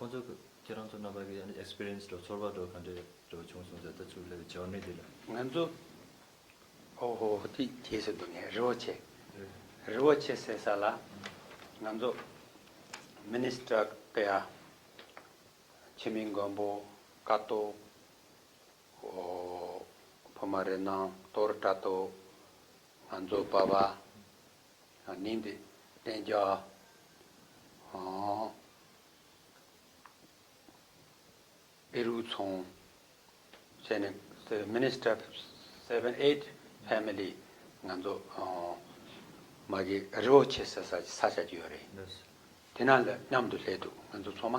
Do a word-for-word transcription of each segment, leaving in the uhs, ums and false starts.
ཁོང་ཚོ་ཁྱེད་རང་ཚོ་རྣམ་པ་གི་ཨེག་སི་པི་རི་ཡན་སི་འདྲ་ཚོར་བ་འདྲ་ག་འདྲ་འདྲ་བྱུང་སོང་ཟེར། ད་ཚུར་སླེབས་པའི་ཇར་ནི་འདི་ལ། ང་ཚོ་ཨོ་ཧོ་ཧོ་དེ་རྗེས་སུ་འདུག་ངས་རི་བོ་ཆེ་རི་བོ་ཆེ་ཟེར་ས་ལ་ང་ཚོ་མི་ནི་སི་ཊར་ཀ་ཡ་འཆི་མེད་མགོན་པོ་ཀ་ཏོ། ཨོ། ཕུ་མ་རི་ནང་གཏོར་དྲ་ཏོ། ང་ཚོ་པ་བ། ནིང་འདི་བསྟན་རྒྱལ། ཨོ། ཨེ་རུ་ཚོང་། བྱས་ནས་མི་ནི་སི་ཊར་སེ་བེན་ཨེ་ཊི་ཕེ་མི་ལི་ང་ཚོ་ཨོ། མ་གི་རི་བོ་ཆེ་ས་ས་ས་ཆ་ཅིག་ཡོད་རེད། དེ་ན་ལ་མཉམ་དུ་སླེབས་འདུག་ང་ཚོ་ཚང་མ།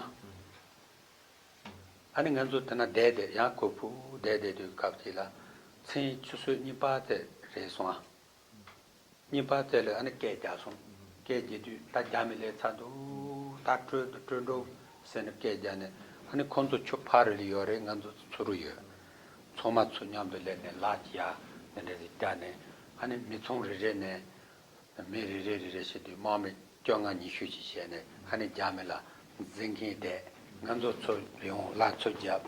ཨ་ནི་ང་ཚོ་དེ་ན་བསྡད་བསྡད་ཡང་ཁོ་ཕུ་བསྡད་བསྡད་དུས་སྐབས་ཅིག་ལ་མཚན་ཆུ་ཚོད་གཉིས་པ་དེ་རེད་སོང་ཨ། གཉིས་པ་དེ་ལ་ཨ་ནི་སྐད་རྒྱག་སོང་། སྐད་རྒྱག་དུས་ད་རྒྱ་མི་སླེབས་ཚར་འདུག་ད་བྲོས་འགྲོ་བྲོས་འགྲོ་ཟེར་ནས་སྐད་རྒྱག་ནས་ཨ་ནི་ཁོང་ཚོ་ཆུ་ཕར་རི་ལ་ཡོད་རེད། ང་ཚོ་ཚུར་རི་ཡོད། ཚང་མ་ཚུར་མཉམ་དུ་སླེབས་ནས་ལག་ཅིག་ཡ་དེ་འདྲ་ཞིག་བརྒྱབ་ནས་ཨ་ནི་མི་ཚང་རེ་རེ་ནས། མི་རེ་རེ་རེ་རེ་བྱེད་དུས་དམག་མི་བཅོ་ལྔ་ཉི་ཤུ་ཅིག་བྱས་ནས་ཨ་ནི་རྒྱ་མི་ལ་འཛིང་གིན་བསྡད། ང་ཚོ་ཚུར་ཡོང་ལ་ཚུར་རྒྱབ་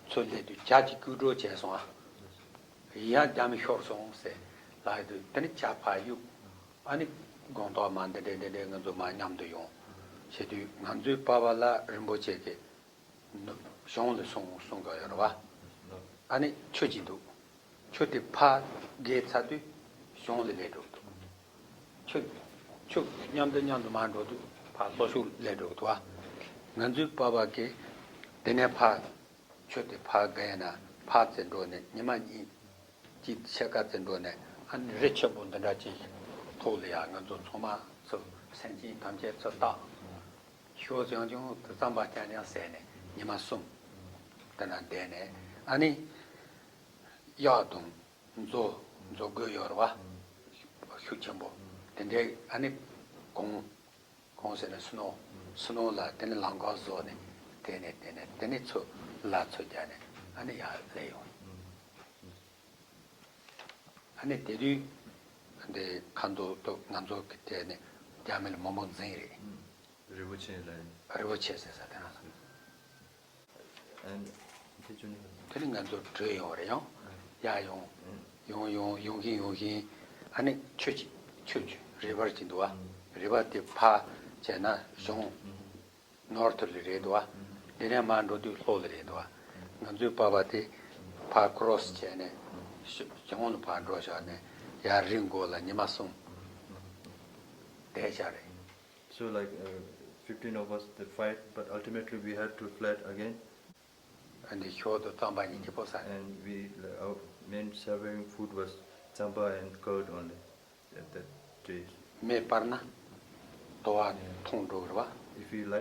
ཚུར་སླེབས་དུས་ཇ་གཅིག་བསྐྱུར་འགྲོ་བྱས་སོང་ཨ། ཡང་རྒྱ་མི་ཤོར་སོང་ཟེར་ལབ་དུས་དེ་ནི་ཇ་ཕར་གཡུག་ཨ་ནི་དགོང་དག་མ་འདི་འདྲས་འདི་འདྲས་ང་ཚོ་མ་མཉམ་དུ་ཡོང་བྱེད་དུས་ང་ཚོའི་པ་བ་ལ་རིན་པོ་ཆེ་གིས། གཞུང་ལ་སོང་སོང་ག་ཡོད་རེད་བ། ཨ་ནི་ཆུ་ཅིག་འདུག་ཆུ་དེ་ཕར་བརྒལ་ཚར་དུས་གཞུང་ལ་སླེབས་འགྲོ་འདུག་ཆུ་ཆུ་མཉམ་དུ་མཉམ་དུ་མར་འགྲོ་དུས་ཕར་ལྷོ་ཕྱོགས་སླེབས་འགྲོ་འདུག་བ། ང་ཚོའི་པ་བ་གིས་དེ་ནས་ཕར་ཆུ་དེ་ཕར་བརྒལ་ན་ཕར་ཙམ་འགྲོ་ནས་ཉི་མ་གཉིས་ཀྱི་ཕྱེད་ཀ་ཙམ་འགྲོ་ནས་ཨ་ནི་རི་ཆེན་པོ་འདི་འདྲ་ཅིག་ཐོག་ལ་ཡ་ང་ཚོ་ཚང་མ་ཚུར་སེམས་ཅན་ཐམས་ཅད་ཚུར་བཏགས། ཤོག་ཅང་ཅང་དུ་རྩམ་པ་རྐྱང་རྐྱང་ཟས་ནས་ཉི་མ་གསུམ་དེ་ན་བསྡད་ནས་ཨ་ནི་གཡག་དང་མཛོ་མཛོ་དགོས་ཡོད་རེད་བ། ཤུགས་ཆེན་པོ་དེ་འདྲའི་ཨ་ནི་གོང་གོང་ཟེར་ནས་སི་ནོ་སི་ནོ་ལ་དེ་ནི་ལམ་ཁ་བཟོ་ནས་དེ་ནས་དེ་ནས་དེ་ནས་ཚུར་ལ་ཚུར་རྒྱག་ནས་ཨ་ནི་ཡར་སླེབས་ཡོང་། ཨ་ནི་དེ་དུས་འདི་ཁ་མདོ་ཏོ་ང་ཚོ་གི་དེ་ནི་རྒྱ་མི་ལ་མང་པོ་འཛིང་རེད། རི་བོ་ཆེ་ལ་ཡིན། རི་བོ་ཆེ་ཟེར་ས་དེ་ན་སོང་། ཨན་དེ་ཆུ་ནི། དེ་ནི་ང་ཚོ་བྲོས་ཡོང་བ་རེད་ཡང་ཡར་ཡོང་ཡོང་ཡོང་ཡོང་གིན་ཡོང་གིན་ཨ་ནི་ཆུ་ཅིག་ཆུ་ཅིག་རི་བར་ཅིག་འདུག་བ། རི་བ་དེ་ཕར་བྱས་ན་གཞུང་ནོར་ཐུར་ལ་རེད་འདུག་བ། དེ་ནས་མར་འགྲོ་དུས་ལྷོ་ལ་རེད་འདུག་བ། ང་ཚོའི་པ་བ་དེ་ཕར་ཀོ་རོ་སི་བྱས་ནས་གཞུང་ལ་ཕར་འགྲོ་བཞག་ནས་ཡར་རི་མགོ་ལ་ཉི་མ་གསུམ་བསྡད་བཞག་རེད། So, like, uh, fifteen of us that fight, but ultimately we had to fled again. ཨ་ནི་ཞོར་དུ་རྩམ་པ་གཉིས་ཀྱི་ཕོ་ས། And we, like, our main surviving food was tsampa and curd only at that day. མེ་སྤར་ན་དོ་བ་ཐོང་འགྲོ་གི་རེད་བ། If we like